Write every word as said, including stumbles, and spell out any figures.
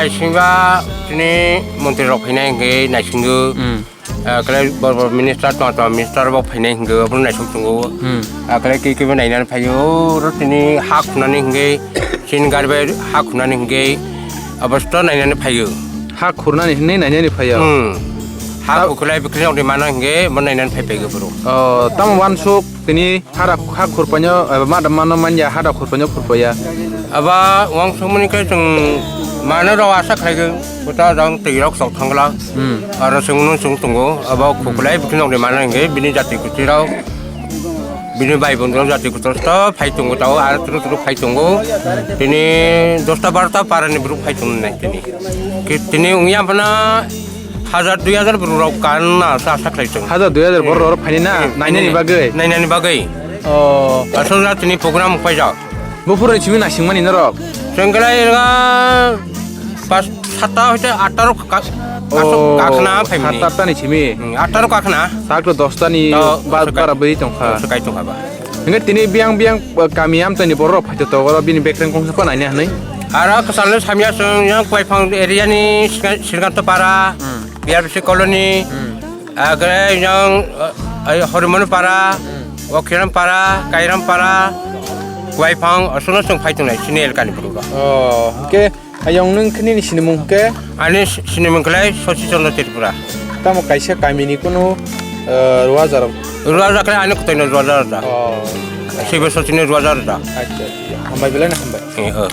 Naisingba tini montri rok phainai hwnkhe naisingo. Hmm. Ah, khlai bor bor minister, tong tong minister bo phainai hwnkhe obono naisuk tongo. Hmm. Ah, khlai khe khe bo nainani phaio, oro tini ha khunani hwnkhe, chini gari bai ha khunani hwnkhe, abosto nainani phaio. Ha khurnani hwnwi nainani phaio? Hmm. Ha Ta- khuklai bikhlai rok de mana hwnkhe, bo nainani phai phaio boro. Oh, tamo wansuk tini Hada ha khurpaino, eh, ma da mano manya hada khurpaino khurpaiya. Aba wangsukmani khe chwng mano rok asa khlaigwi, kwtal jang twi rok chok thangla. Hmm. Aro chwngno chwng tongo, abo khuklai bikhi nokni mano hwnkhe bini jati kwtwi rok, bini bai bondorok jati kwtwi rok phai tongo, tao aro turu turu phai tongo. Tini dosta barota parani borok phai tongo nai tini. Ki-, tini wngya phano hajar dui hajar borok rok kanna sa asa khlai tongo. Hajar dui hajar borok rok phainai na, Hmm. nainani bagwi? Nainani bagwi. Oh. Aswk na tini program paijak. Buphuruni simi naisingmani norok? Chwng khlai rwga pas satta hoite atta rok ka-, Oh, kakhna phaimani. Satta atta ni simi? Hmm, atta rok kakhna. Sakto dosta ni To, ba-, sekai. Bara bwi tongkha. To, sekai tongkha ba. Hingke tini biyang biyang, uh, kami amtani borok phaito togoro bini bekreng kongsa pa naina hinwi. Aro kwchalno samya chwng yang Kwaiphang area ni Srikanto para, Hmm. P R B C colony, Hmm. agre yang, uh, ai Horimon para, Hmm. Okhiram para, Kairam para, Kwaiphang, aswkno chwng phai tongnai chini elkani borok rok. Oh, hingke ayong nwng khini ni sinimung hingke? Ani si-, sinimung khlai Sosi Chandra Tripura. Tamo kaisa kami ni kunu, uh, Ruajar. Ruajar khlai ani kwtai no Ruajar da. Oh. Seibo Sosi ni Ruajar da. Acha, acha. Hambai belai na hambai. Eh, oh.